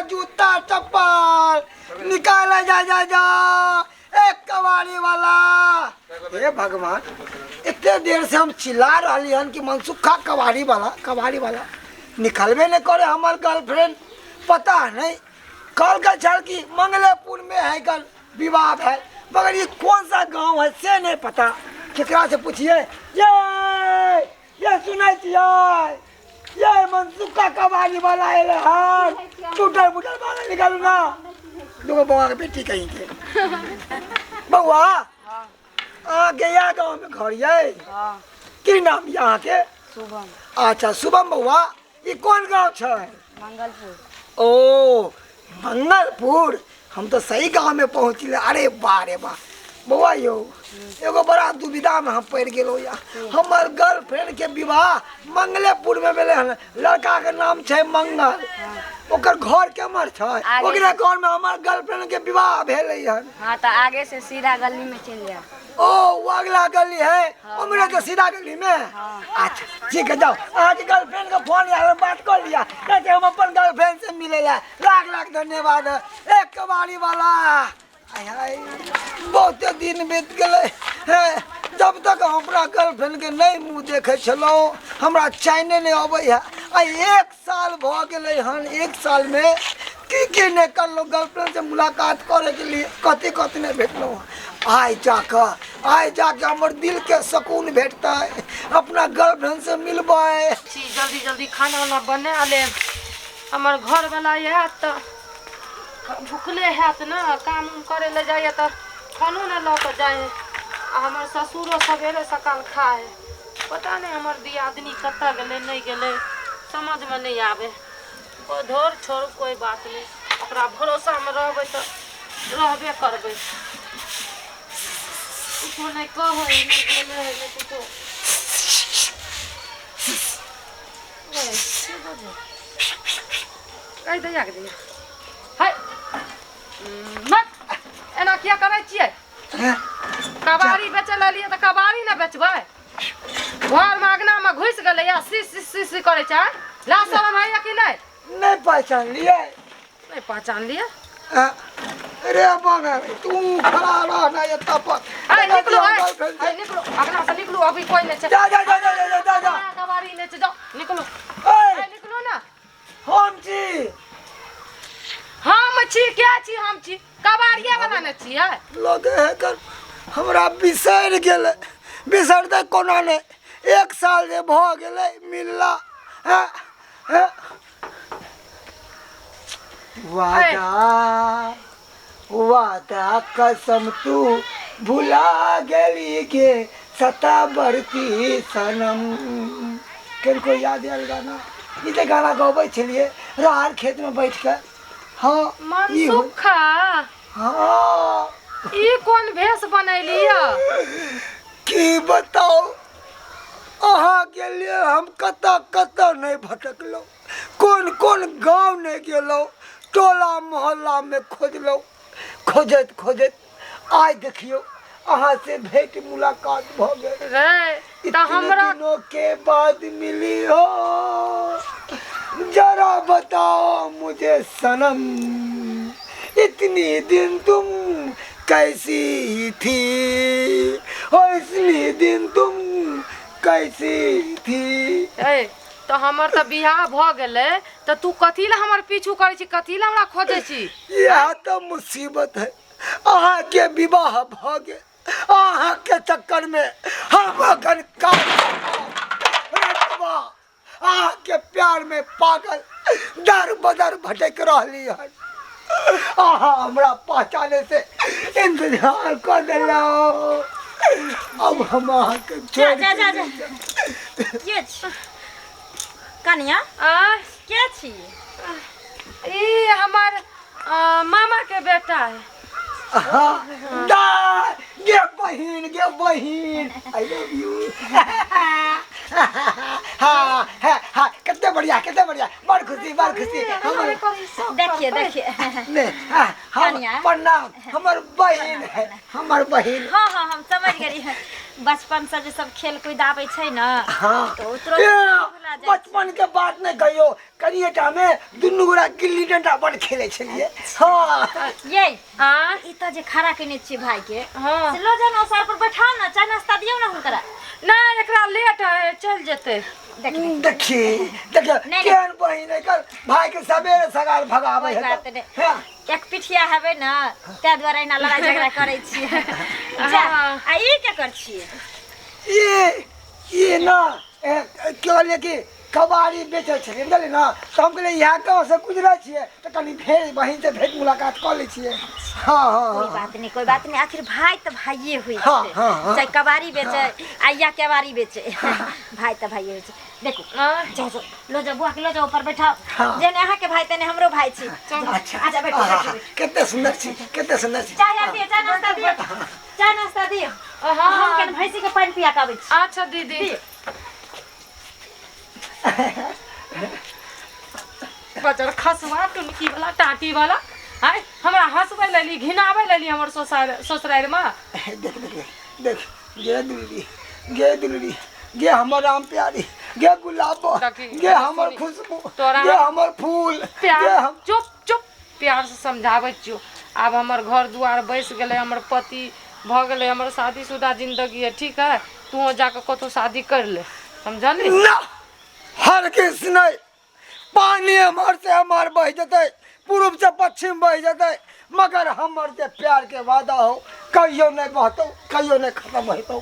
जूता चप्पल निकाले जा जा जा ए कबाड़ी वाला। हे भगवान, एते देर से हम चिल्ला रहली हन कि मनसुखा कबाड़ी वाला कबाड़ी वाला निकलबे नहीं करे हमर गर्लफ्रेंड। पता नहीं कल का छल कि मंगलेपुर में है कल विवाह है, मगर ये कौन सा गांव है से नहीं पता। केकरा से पूछिए? ये सुनै छियै, ये मनसुखा कबाड़ी वाला एलै हन, टूटल फूटल बाला निकालू ना। दूगो बौआ के बेटी कहीं के बौआ अहाँके इएह गाँवमे घर यै? हाँ। की नाम यऽ अहाँके? शुभम। अच्छा शुभम बौआ, ई कोन गाँव छै? मंगलपुर। ओ मंगलपुर, हम तऽ सही गाँवमे पहुँचले। अरे वाह रे वाह बौआ यौ, एगो बड़ा दुविधामे हम पड़ि गेलहुँ या। हमर गर्लफ्रेंडके विवाह मंगलेपुरमे भेलै हन, लड़काके नाम छै मंगल, ओकर घर केम्हर छै? आगे। ओकरे घरमे हमर गर्लफ्रेंडके विवाह भेलै हन। हाँ तो आगे से सीधा गली में चल जाओ। ओ वो अगला गली है, उमरे तो सीधा गली में। अच्छा ठीक है जाओ, अहाँके गर्लफ्रेंड के फोन आयल, बात कर लिया, कहै हम अपन गर्लफ्रेंड से मिले ला। लाख लाख धन्यवाद। एक कबाड़ी वाला, आय हाय बहुते दिन बीत गेलै हे, जब तक हम अपना गर्लफ्रेंड के नहीं मुँह देखै छलहुँ हमरा चैने नहीं अबै है। आ 1 साल भऽ गेलै हन, 1 साल में की की नहि करलहुँ गर्लफ्रेंड से मुलाकात करैके लिए, कथी कथी नहि भेटलहुँ। आइ जाके हमर दिल के सुकून भेटतै, अपना गर्लफ्रेंड से मिलबै। छी जल्दी जल्दी खाना उना बना लेब, हमर घरवला आयत तऽ भुखले हैत ने, काम उम करै लए जाइए तऽ खानो नहि लऽ कऽ जाइ है, आ हमर ससुरो सवेरे सकाल खाइ है। पता नहि हमर दियादनी कतऽ गेलै नहि गेलै, समझमे नहि आबै। कोइ धोर छोड़ू कोइ बात नहि, ओकरा भरोसामे रहबै तऽ रहबे करबै। किछो नहि कहै नहि बोलै है नहि किछो। ओए, की बजै? कहि दैया के दैया। है मत एना किया करै छियै? हैं? कबाड़ी बेचै लए एलियै तऽ कबाड़ी ने बेचबै? घरमे अङ्गनामे घुसि गेलै या सी सी सी सी करै छै। लाज शरम होइया कि नहि? नहि पहचानलियै? नहि पहचानलियै। हाँ? अरे बंगाल तू खड़ा रह ना एतऽ पर। अरे निकलू, हम अरे गर्लफ्रेंड से- अरे निकलू अङ्गना से निकलू, अभी कोइ नहि छै। जा जा जा जा जा जा जा। कबाड़ी नहि छै, जाओ निकलू। ए, अरे निकलू ना। हम छी। हम छी के छी? हम छी कबाड़िए वाला ने छियै। लगे है कर हमरा बिसरि गेलै। बिसरतै कोना नहि, 1 साल जे भऽ गेलै मिलला। हैं? हैं? वादा वादा कसम तू भुला गेली गे सता बरती सनम। किनको याद आयल गाना? ई जे गाना गबै छलियै राहर खेत में बैठ के। हाँ, ई हो- मनसुखा। हाँ। ई कोन भेष बनैली यऽ? की बताउ, अहाँ के लिए हम कतऽ कतऽ नहि भटकलहुँ, कोन कोन गाँव नहि गेलहुँ, टोला मोहल्ला में खोजलहुँ, खोजैत खोजैत आइ देखियौ अहाँ से भेंट मुलाकात भऽ गेल। रे तऽ इतने हमरा दिनों के बाद मिली हो, जरा बताओ मुझे सनम, इतनी दिन तुम कैसी थी, हो इतनी दिन तुम कैसी थी। ए तऽ हमर तऽ बियाह भऽ गेलै, तऽ तू कथी लए हमर पीछू करै छी, कथी लए हमरा खोजै छी? यह तो मुसीबत है, अहाँ के विवाह भऽ गेल, अहाँ के चक्कर में हम अखन काम रतबा अहाँ के प्यार में पागल दर बदर भटक रहली हन। अहाँ हमरा पहचाने से इंतजार कर देलहुँ, अब हम अहाँ के छोड़ जा, जा, के जा। नहीं जायब। के छी कनिया? आ के छी? ई हमर मामा के बेटा है। हाँ, दा, गे बहिन, गे बहिन, I love you. हाँ, हाँ, हाँ, कते बढ़िया, कते बढ़िया, बड़ खुशी, बड़ खुशी। हमर देखिए देखिए। नहीं, हाँ, हम कनिया। प्रणाम, हमर बहिन है, हमर बहिन। हाँ हाँ, हम समझ गेली बचपन से जे सब खेल कूद आबै छै ने हाँ तऽ ओ तुरंत ए, भुला जाइ छै। बचपन के बात नहीं कहियो कनिए टा में दुनू गोरा गिल्ली डंडा बड़ खेले छलिए हाँ ये आ ई तऽ जे खड़ा केने छियै भाई के हाँ। से लो जाओ ना ओसार पर बैठाओ ना चाय नाश्ता दियौ ना हुनकरा नहि एकरा लेट है चलि जेतै देखी देखी देखियो नहीं। केहन बहिन एकर भाई के सवेरे सगार भगाबै कोई है बात नहीं। हाँ एक पिठिया हेबै ने ताहि दुआरे एना लड़ाइ झगड़ा करै छियै जा हाँ। आ ई के कर छियै ये ना कहलियै कि कबाड़ी बेचै छलियै बुझलियै ने तऽ हम कहलियै इएह गाँवसँ गुजरै छियै तऽ कनि भेट बहिनसँ भेट मुलाकात कऽ लै छियै हाँ हाँ कोई हाँ बात नहीं कोई बात नहीं आखिर भाई तऽ भाइये होइ हाँ, छै हाँ, हाँ। चाहे कबाड़ी बेचै आ या केबाड़ी बेचै भाई तऽ भाइये होइ छै देखू आ जाओ जाओ लो जाओ बुआ के लो जाओ ऊपर बैठाओ हाँ। जेने अहाँ के भाई तेने हमरो भाई छी अच्छा अच्छा बैठो आहा, बैठो बैठो। कते सुन्दर छी कते सुन्दर छी चाय आर दियौ चाय नाश्ता दियौ चाय नाश्ता दियौ हाँ। हम कनि भैंसी के पानि पिया के आबै छी अच्छा दीदी बजर खसुआ टुनकी वाला टाटी वाला आय हमरा हंसबै लेली घिनाबै लेली हमर ससुरारि ससुरारिमे देख देख देख देख गे दुलरी गे दुलरी गे हमर राम प्यारी गे गुलाबो देखी, गे हमर सुनी, खुशबू तोरा गे हमर फूल गे प्यार हम चुप चुप प्यार से समझाबै छियौ आब हमर घर दुआर बसि गेलै हमर पति भऽ गेलै हमर शादीशुदा जिंदगी है ठीक है तू जाकऽ कतहु शादी कर ले समझली ना हर किस नहीं पानी एम्हर से एम्हर बहि जेतै पूर्व से पश्चिम बहि जेतै मगर हमर जे प्यार के वादा हो कहियो नहीं बहतौ कहियो नहीं खत्म हेतौ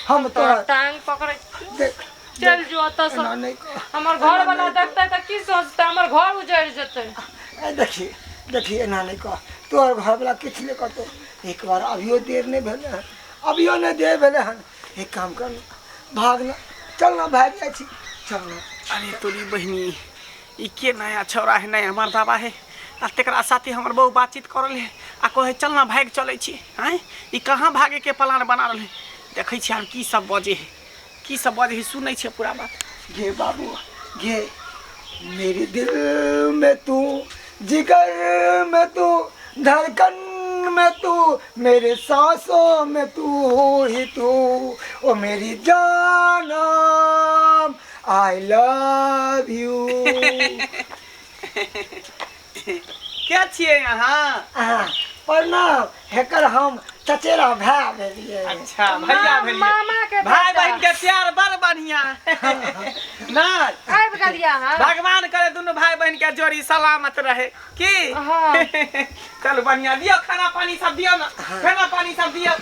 हम तोरा तोरा टांग पकड़ै देख चल जो ओतऽ एना से नहीं कह हमर घर वाला देखतै तऽ की सोचतै हमर घर उजड़ि जेतै ए, देखी देखी एना नहीं कह तोहर घरवला किछु नहि कहतौ एक बार अभियो देर नहीं भेलै हन अभियो नहि देर भेलै हन एक काम कर ना, भाग ना चल ना भागि जाइ छी चल ना अरे तोरी बहिनी ई के नया छौड़ा है नया मर्दाबा है आ तेकरा साथे हमर बहु बातचीत कर रहल है आ कहे चल ना भागि चलै छी आँय ई कहाँ भागे के प्लान बना रहल है देखै छी आब की सब बजे है की सब बजे है सुनै छियै पूरा बात गे बाबू गे मेरे दिल में तू जिगर में तू धड़कन में तू मेरे सांसों में तू ही तू ओ मेरी जानम I love you के छियै अहाँ प्रणाम हेकर हम चचेरा भाय भेलियै अच्छा भैया भेलियै मामा के भाई बेटा। बहिन के प्यार बड़ बढ़िया ना आबि गेलियै अहाँ भगवान करे दुनू भाई बहिन के जोड़ी सलामत रहे की हाँ। चलू बढ़िया दियौ खाना पानी सब दियौ ना खाना पानी सब दियौ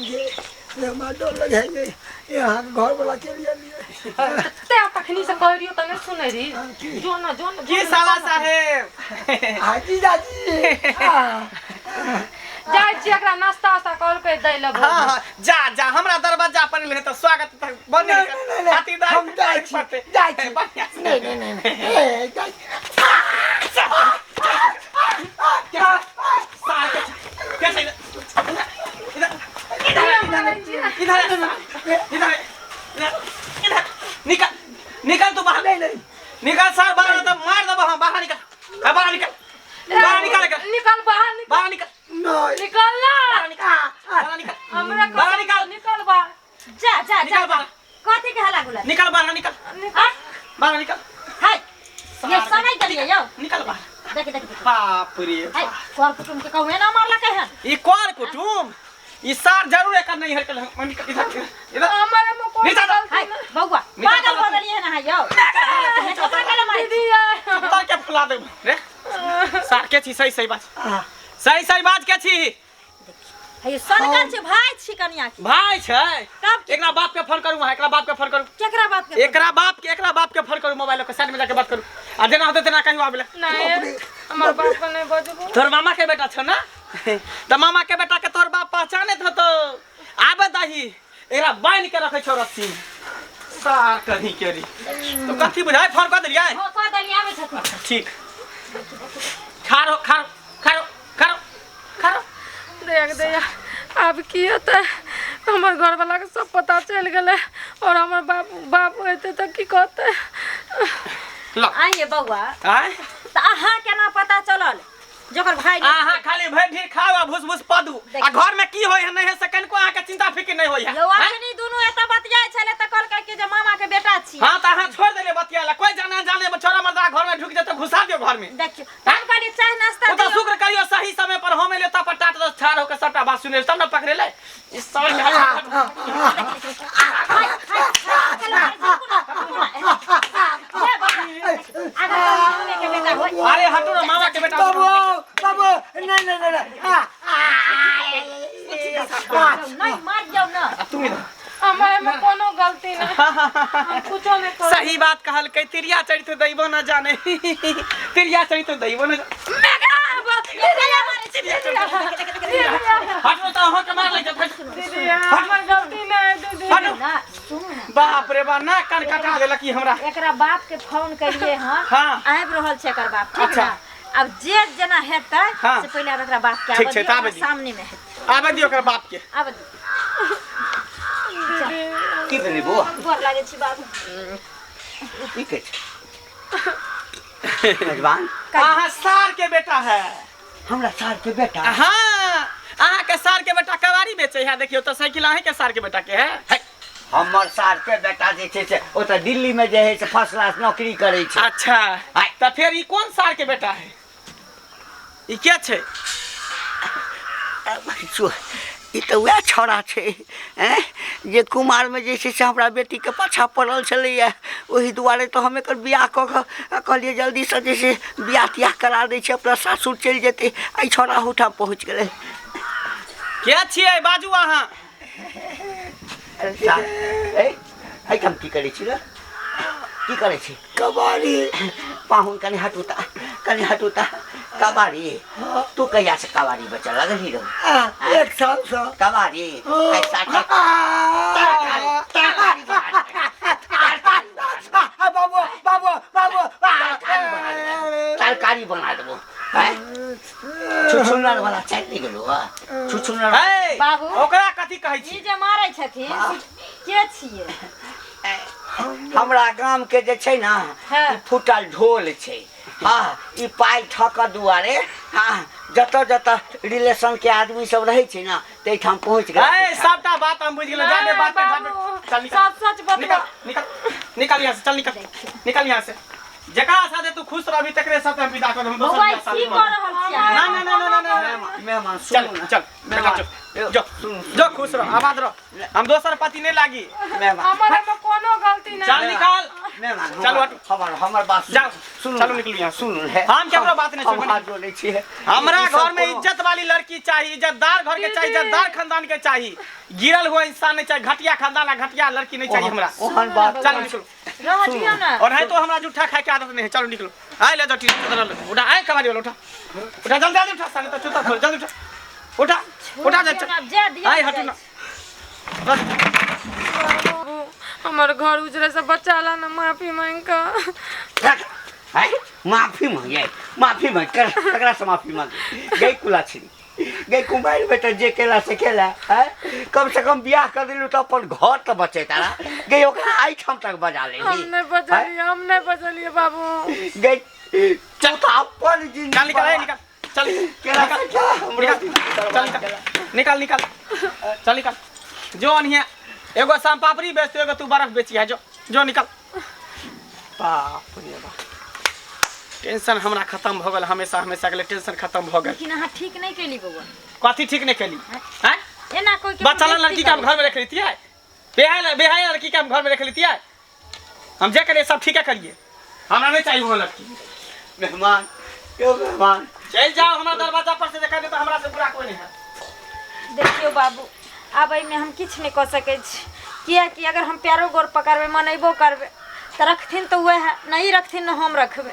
ये ये हमरा डर लगे है ये यहाँ के घर वाला चलि गेलियै ते तखनी से कह रहियो त नहीं सुनै रही जो ना जो ना की साला साहेब हाजी जाजी हाँ। जाइ छी एकरा नाश्ता उस्ता कहलकै दै लए हाँ हाँ जा जा हमरा दरवाजा पर एलै तऽ स्वागत तऽ बने नहीं, नहीं, नहीं, खातिरदारी हम जाइ छी पड़तै। जाइ छी बढ़िआँ से। नहीं नहीं नहीं नहीं ए, जाइ छी। सार के के छै इधर इधर इधर इधर इधर इधर निकल निकल तू बाहर नहीं नहीं निकल सर बाहर तो मार देबो हम बाहर निकल आ, बाहर निकल बाहर निकल निकल निकल बाहर निकल बाहर निकल नहीं निकल ना बाहर निकल हमरा बाहर निकल। निकल बाहर जा जा जा निकल बाहर कथी के हला गुला निकल बाहर निकल निकल बाहर निकल हाय ये समय गेलियै यौ निकल बाहर देखि देखि देखि बाप रे हाय कर कुटुम के कहू एना मारलकै हन ई कोर कुटुम ई सार जरूर एकर नहीं हरकल निकल इधर इधर हमर में कोई नीचा जा। गलती हाय नहीं बौआ निकल, पागल चलो। भऽ गेलियै हन अहाँ यौ ककरा केना मारै छी? दीदी ये कुत्ता के फुला देब रे सार के छी सही सही बात आ, सही सही बात के छी हे सनकल छै भाय छी कनिया के भाई छै तब की? एकरा बाप के फोन करू अहाँ एकरा बाप के फोन करू केकरा बाप के एकरा बाप के एकरा बाप के फोन करू मोबाइल के साइड में जाके बात करू आ जेना होतै तेना कहियो आबे ला नहीं हमर बाप के नहीं बजबू तोर मामा के बेटा छौ ना तऽ मामा के बेटा के तोर बाप पहचाने होतो आबे दही एकरा बान्हि के रखै छौ रस्सी में सार कहीं के री तो कथी बुझाय फोन कऽ देलियै हो कह देलियै आबै छथिन ठीक खारो खारो खारो खारो खारो देख दे आब की हेतै हमर घरवाला के सब पता चलि गेलै और हमर बाप बाप हेतै तऽ की कहतै ल आइए बौआ आय तऽ अहाँ केना पता चलल जकर भाई अहाँ खाली भरि ढीर खाओ आ भूस भूस पदू आ घर में की होय है नहीं है से कनिको नहीं होइया। यौ अखनी दुनू एतऽ बतियाइ छलै तऽ कहलकै कि जे मामा के बेटा छी। हाँ तो अहाँ छोड़ देलियै बतिया ला, कोई जाना जाने में छोरा मर्दा घर में ढुक जेतै, घुसा दियौ घर में। देखियौ हम कहलियै चाय नाश्ता ओ तो दियौ। शुक्र करियो सही समय पर हम एलियै, तब पर टाट दस ठाढ़ होके सबटा बात सुने तब न पकड़ेले ई सब। अरे हटो ना मामा के बेटा। बाबू बाबू, नहीं नहीं नहीं नहीं, आ, आ, आ, नहीं मार जाओ ना। तू इधर। हमर एहिमे कोनो गलती नहीं, हम कुछो नहीं कर। सही बात कहलकै, तिरिया चरित्र दैबो न जाने, तिरिया चरित्र दैबो न जाने। हटो तो अहाँ के मार लै छै। दीदी हमर गलती नहीं दीदी। हटो। ना सुनू ना। बाप रे बा, ना कान कटा देलक ई हमरा। एकरा बाप के फोन करिए। हाँ। हाँ। आबि रहल छै एकर बाप, ठीक अच्छा। ना? अब जे जेना हेतै हाँ। से पहिले आब एकरा बाप के ठीक आबऽ छै, दियौ, तऽ आबऽ ओकरा दियौ। सामने मे हेतै। आबे दियौ ओकर बाप के। आबऽ दियौ। की भेलै बौआ? गोर लागै छी बाबू। की कहै छै मेजबान? अहाँ सार के बेटा है? हमरा सार के बेटा? हाँ, अहाँ के सार के बेटा कबाड़ी बेचे है, देखियो तो साइकिल अहीं के सार के बेटा के है। है, हमर सार के बेटा जे छै से ओतऽ दिल्ली में जे है से फर्स्ट क्लास नौकरी करै छै। अच्छा। आय। तऽ फेर ई कोन सार के बेटा है? ई के छै? ई तऽ उएह छौड़ा छै ऐं जे कुमारमे जे छै से हमरा बेटीके पाछाँ पड़ल छलैए। ओहि दुआरे तऽ हम एकर बियाह कऽ कऽ कहलियै जल्दीसँ जे छै बियाह तियाह करा दै छै, अपना सासुर चलि जेतै। एहि छौड़ा ओहिठाम पहुँच गेलै। के छियै बाजू अहाँ? एहिठाम की करै छी रे? की करै छी? कबाड़ी। पाहुन, कनि हटू तऽ, कनि हटू तऽ। कबाड़ी? तू कहिया से कबाड़ी बेचऽ लगलही रौ? आ, एक साल से। कबाड़ी? आइ साठे तरकारी, तरकारी बना देबै। तरकारी बना देबै। आ, बाबू बाबू बाबू, तरकारी बना देबै, तरकारी बना देबो। आँय, छुछुनर वाला चलि नहि गेलो हँ छुछुनर? है बाबू। ओकरा कथी कहै ई छी? जे मारै छथिन से के छियै? हमरा गाम के जे छै ने हाँ। ई फूटल ढोल छै। हाँ, ई पाइ ठकऽ दुआरे, हाँ, जतऽ जतऽ रिलेशन के आदमी सब रहै छै ने ताहिठाम पहुँच गेल। है, सबटा बात हम बुझि गेलहुँ। जाबे बात के जाबे चल निकल। सच सच बतबा। निकल निकल निकल यहाँ से, चल निकल, निकल यहाँ से। जकरा साथे तू खुश रहबी तकरे साथे हम विदा कर देबो। दोसर बौआ बियाह शादी की कऽ कऽ लेब। रहल छियै? ना ना ना ना ना ना। मेहमान चल सुनू ने। चल बेटा, मेहमान जो जो सुनू। जो खुश रह, आबाद रह, हम दोसर पति नहीं लागी। मेहमान हमर एहिमे कोनो गलती नहीं। चल निकाल। मेहमान चलू हटू। हमर हमर बात सुनू। जाओ। सुनू चलू ने। निकलू यहाँ से। सुनू ने। हम केकरो बात नहीं हम सुनबै। हाथ जोड़ै छियै। हमरा ई सब घर में कोनो- इज्जत वाली लड़की चाहिए, इज्जतदार घर के चाहिए, इज्जतदार खानदान के चाहिए, गिरल हुआ इंसान नहीं चाहिए, घटिया खानदान आ घटिया लड़की नहीं चाहिए हमरा। ओहन बात चलो निकलो। रहऽ दियौ ने। और है तो हमरा जूठा खाए के आदत नहीं है। चलो निकलो। आए ले जाओ, टी उठा, आए कबाड़ी वाला, उठा उठा, जल्दी जल्दी उठा, साले तो चूता खोल, जल्दी उठा उठा उठा जा। दियौ ने, आब जाय दियौ। आए हटू ना बस। बाबू हमर घर उजरे से बचा ला ना, माफी मांग कऽ। रख। हैं? माफी मांगे? माफी मांग कर ककरा से माफी मांगे? गई कुला छिरी गई कुमार बेटा, जे केला से केला हैं? कम से कम बियाह कर दिलू तऽ अपन घर तऽ बचे तारा गई, ओकरा एहिठाम तक बजा ले। हम नहीं बचलिए, हम नहीं बचलिए बाबू। गई चल तऽ अपन जिंदगी चल निकल, आए निकल, चल। केला निकल से केला हमरो निकल, चल निकल निकल निकल, चल निकल। जो अनहिया एगो शाम पापड़ी बेचते, एगो तू बर्फ बेची है, जो जो निकल। बाप रे बाप, टेंशन हमरा खत्म भऽ गेल, हमेशा हमेशा के लिए टेंशन खत्म भऽ गेल। लेकिन अहाँ ठीक नहीं केली बौआ। कथी ठीक नहीं केली हैं? एना कोई के बच्चा लड़की के हम घर में रख लेती है? बेहाय बेहाय लड़की के हम घर में रख लेती है? हम जे करिए सब ठीक है करिए, हमरा नहीं चाहिए वो लड़की। मेहमान यौ मेहमान। चल जाओ हमरा दरवाजा पर से, देखा नहीं तो हमरा से बुरा कोई नहीं है। देखियौ बाबू, आब एहिमे हम किछु नहि कऽ सकै छी, किएकि अगर हम पैरो गोर पकड़बै, मनैबो करबै तऽ रखथिन तऽ वएह, नहीं रखथिन ने हम रखबै।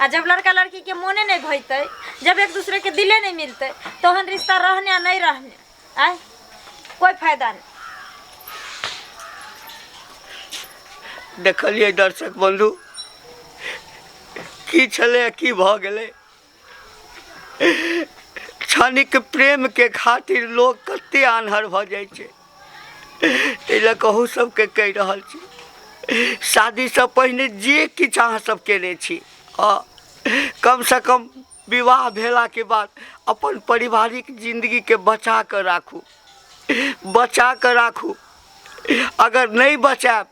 आ जब लड़का लड़कीके मोने नहि भइतै, जब एक दूसरेके दिले नहि मिलतै, तहन रिश्ता रहने आ नहीं रहने आय कोई फायदा नहीं। देखलियै दर्शक बंधु, की छलै की भऽ गेलै। क्षणिक प्रेम के खातिर लोग कते आन्हर भऽ जाइ छै। ताहि लऽ कऽ अहूँ सबके कहि रहल छी, शादीसँ पहिने जे किछु अहाँ सब केने छी, हँ, कमसँ कम विवाह भेलाके बाद अपन पारिवारिक जिन्दगीके बचा कऽ राखू। बचा कऽ राखू। अगर नहि बचायब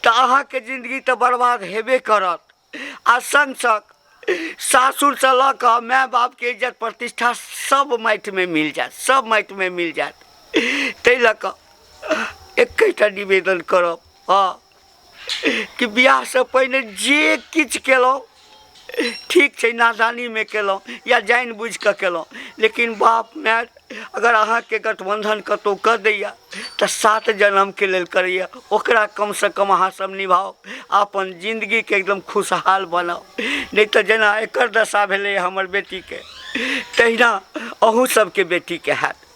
तऽ अहाँके जिन्दगी तऽ बर्बाद हेबे करत, आ सङ्ग सङ्ग सासुरसँ लऽ कऽ माय बापके इज्जत प्रतिष्ठा सब माटिमे मिल जायत, सब माटिमे मिल जायत। ताहि लऽ कऽ एक्केटा निवेदन करब, हँ, कि बियाहसँ पहिने जे किछु केलहुँ ठीक छै, नादानीमे केलहुँ या जानि बुझि कऽ केलहुँ, लेकिन बाप माय अगर अहाँके गठबन्धन कतहु कऽ दैए तऽ 7 जन्मके लेल करैए, ओकरा कमसँ कम अहाँ सब निभाउ, अपन जिन्दगीके एकदम खुशहाल बनाउ। नहि तऽ जेना एकर दशा भेलै हमर बेटीके, तहिना अहूँ सबके बेटीके हैत।